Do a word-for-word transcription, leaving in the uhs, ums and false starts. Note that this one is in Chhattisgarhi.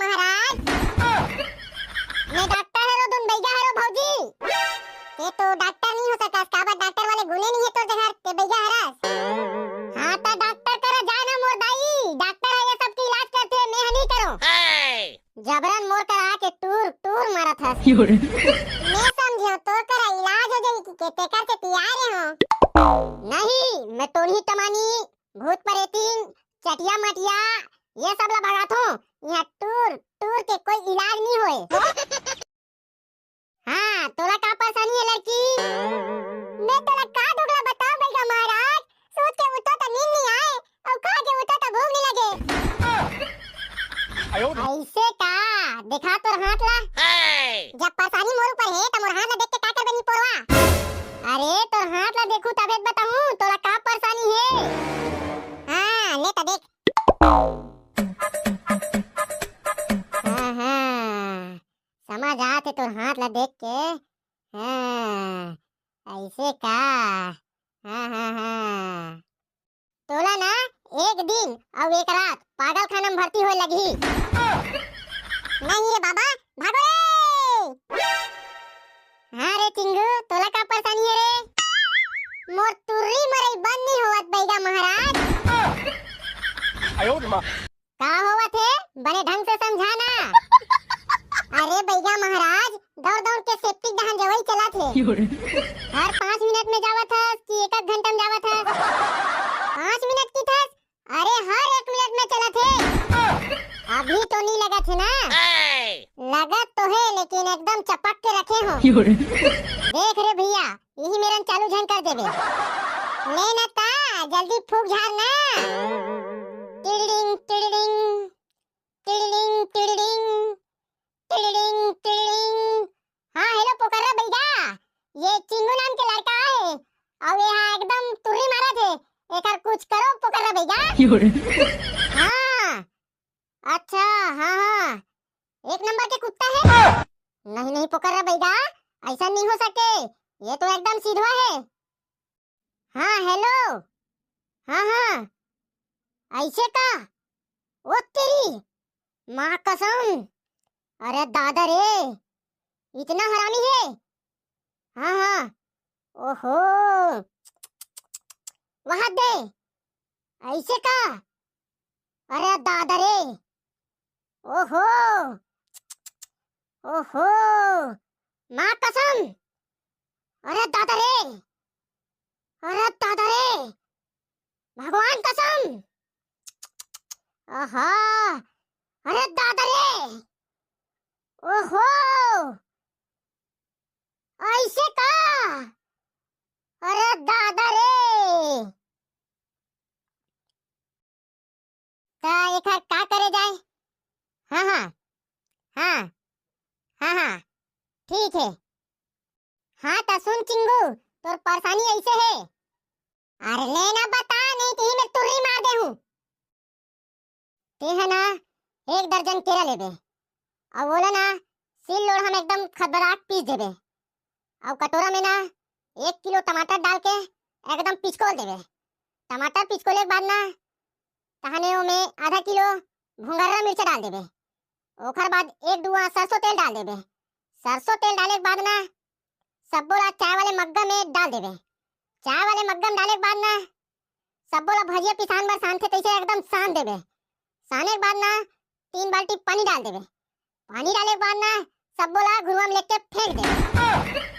महाराज, मैं डॉक्टर हरो, तुम बइगा हरो भौजी। ते तो डॉक्टर नहीं हो सकस, काबर डॉक्टर वाले गुने नहीं है तोर जगह, ते बइगा हरस। हाँ, त डॉक्टर करा जा ना मोर दाई, डॉक्टर है ये सब के इलाज करथे, मैं ह नहीं करो। जबरन मोर करा के टूर टूर मारत हस। मैं समझो तोर करा इलाज हो जाई कि के तेकर से तियार हो। नहीं, मैं टोनही टमानी, भूत परेतिन, चटिया मटिया, ये सब ला भगाथो। यहाँ टूर टूर के कोई इलाज नहीं होए। हाँ, तोला का परेशानी है लड़की? मैं तोला का दोगला बताओ बइगा महाराज, सोच के उठो त नींद नहीं आए, अउ खा के उठो त भूख नहीं लगे। ऐसे का? दिखा तोर हाथ ला। जब परेशानी मोर ऊपर है त मोर हाथ ला देख के का करबे नी पोरवा? अरे तोर हाथ ला देखू तबे त बताऊं तोला का परेशानी है। हाँ, ले त देख। हाँ, हाँ, समझ आथे तोर हाथ ला देख के। हाँ, ऐसे का? हाँ, हाँ, हाँ। तोला ना एक दिन अउ एक रात पागल खाना में भर्ती होए लगही। नहीं रे बाबा, भागो रे। हाँ रे चिंगू, तोला का परेशानी है रे? मोर तुर्री मरई बंद नहीं होवत बइगा महाराज। का होवत हे? बने ढंग से समझा ना। अरे बइगा महाराज, दौड़ दौड़ के सेप्टिक डहन जवई चलत हे। हर पाँच मिनट में जावत हस कि एक एक घंटा में जावत हस? पाँच मिनट की थस? अरे हर एक मिनट में चलत हे। अभी तो नहीं लगत है ना? लगत तो है लेकिन एकदम चपक के रखे हो। देख रे भैया, यही मेरन चालू झन कर देबे। ले ना ता, जल्दी फूक झार ना। टिड़िंग, टिड़िंग, टिड़िंग, टिड़िंग, टिड़िंग, टिड़िंग। हाँ, हेलो पोकर्रा बइगा, ये चिंगू नाम के लड़का है, अउ ये हा एकदम तुर्री मारत है, एकर कुछ करो पोकर्रा बइगा। हाँ, अच्छा, हाँ, हाँ, एक नंबर के कुत्ता है। नहीं, नहीं, पोकर्रा बइगा, ऐसा नहीं हो सके, ये तो एकदम सीधवा है। हाँ, हेलो। हाँ, हाँ, ऐसे का? ओ तेरी, माँ कसम, अरे दादा रे, इतना हरामी है। हाँ, हाँ, ओहो, वहाँ दे, ऐसे का? अरे दादा रे, ओहो, ओहो, माँ कसम, अरे दादा रे, अरे दादा रे, भगवान कसम, आहा, अरे दादा रे, ओहो, ऐसे का? अरे दादा रे, त एखर का करे जाए? हाँ, हाँ, हाँ, हाँ, हाँ, ठीक है। हाँ, त सुन चिंगू, तोर परेशानी ऐसे है। अरे ले ना बता, नहीं तो ही मैं तुर्री मार दे हूँ। ते है ना, एक दर्जन केरा लेबे, अउ ओला ना, सील लोढ़ा में एकदम खदबदा के पीस देबे, अउ कटोरा में ना, एक किलो टमाटर डाल के एकदम पिचकोल देबे। टमाटर पिचकोले के बाद ना, तहने ओमे आधा किलो भुंगर्रा मिर्चा डाल देबे। ओखर बाद एक डुआ सरसों तेल डाल देबे। सरसों तेल डाले के बाद ना, सब्बो ला चाय वाले मग्गा में डाल देबे। चाय वाले मग्गा में डाले के बाद ना, सब्बो ला भजिया पिसान बर सानथे तैसे एकदम सान देबे। साने के बाद ना, तीन बाल्टी पानी डाल देबे। पानी डाले के बाद ना, सब्बो ला घुरुआ में लेके फेंक देबे।